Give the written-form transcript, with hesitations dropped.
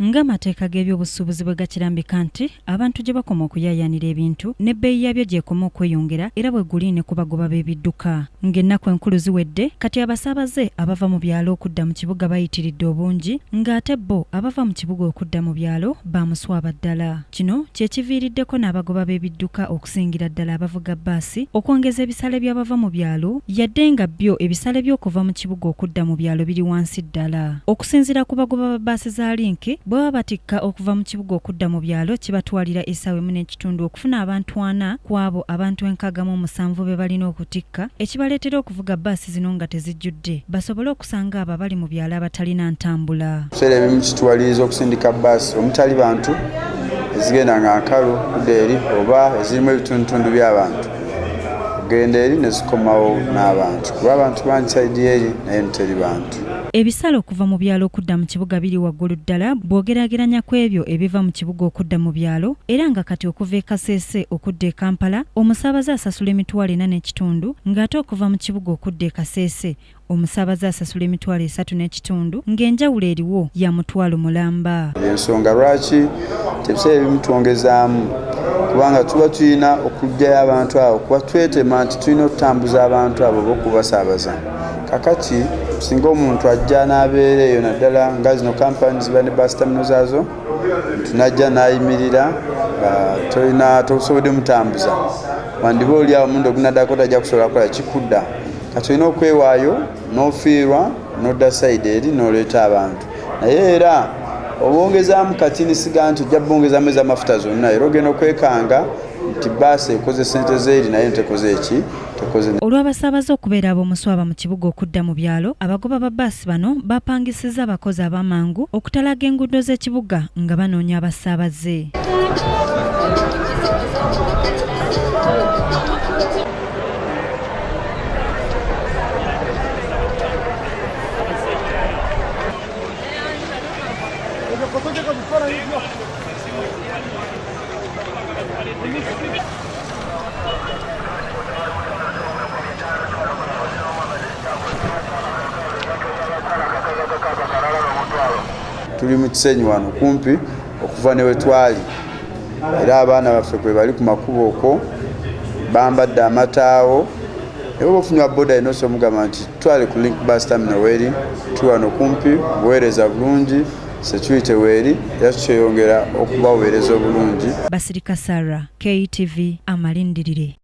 Ng'amateeka g'ebyobusuubuzi bwe gakirambika nti abantu gye bakoma okuyaayaanira ebintu n'ebbeeyi yaabyo gy'ekoma okweyongera era bwe guli ne ku bagoba b'ebidduka. Ng'ennaku enkulu ziwedde, kati abasaabaze abava mu byalo okudda mu kibuga bayitiridde obungi ng'ate bo abava mu kibuga okudda mu byalo ba muswaba ddala. Kino kye kiviiriddeko n'abagoba b'ebidduka okusingira ddala abavuga bbaasi okwongeza ebisale by'abava mu byalo yadde nga byo ebisale by'okuva mu kibuga okudda mu byalo biri wansi ddala. Okusinziira ku bagoba ba bbaasi za Link, bwe baba batikka okuva mu kibuga okudda mu byalo kibatwalira essaawa emu n'ekitundu okufuna abantu ana ku abo abantu 67 be balina okutikka ekibaleetera okuvuga bbaasi zino nga tezijjudde basobole okusanga abo abali mu byalo abatalina ntambula. Ebiseera ebimu kituwaliriza okusindika bbaasi omutali bantu ezigenda nga nkalu kudda eri oba ezirimu ebitundutundu by'abantu okugenda eri ne zikomawo n'abantu kuba abantu bangi sayidi eri naye teri bantu. Ebisale okuva mu byalo okudda mu kibuga biri waggulu ddala bw'ogeraageranya ku ebyo ebiva mu kibuga okudda mu byalo era nga kati okuva e Kasese okudda e Kampala omusaabaze asasula 4,500 ng'ate okuva mu kibuga okudda e Kasese omusaabaze asasula 3,500 ng'enjawulo eriwo ya 1,000 mulamba. Ensonga lwaki ebiseera ebimu twongezaamu kubanga tuba tulina okuggyayo abantu abo kuba twetema nti tulina okutambuza abantu abo oba okubasaabaza. Kakati singa omuntu ajja n'abeera eyo naddala nga zino kampani ziba ne bus terminal zaazo nti n'ajja n'ayimirira nga tolina tosobodde mutambuza wandiba oli awo omundi ogunaddako tajja kusobola kukola kikudda. Kati olina okwewaayo n'ofiirwa n'odda sayidi eri n'oleeta abantu naye era obongezaamu katini siga nti ojja bongezaamu ez'amafuta zonna era ogenda okwekanga nti bbaasi ekoze ssente zeeri naye ntekoze eki tekoze. Olw'abasaabaze okubeera ab'omuswaba mu kibuga okudda mu byalo, abagoba ba bbaasi bano bapangisizza abakozi ab'amangu okutalaaga enguudo z'ekibuga nga banoonya abasaabaze. Tuli mu Kisenyi wano kumpi okuva ne we twali era abaana baffe kwe bali ku makubo okwo bambadde amataawo naye oba ofunye wa boda yina osobola omugamba nti twale ku Link Bus Terminal weeri tuli wano kumpi buweereza bulungi security weeri era tukyeyongera okubaweereza obulungi. Basirika Sarah, KTV, Amalindirire.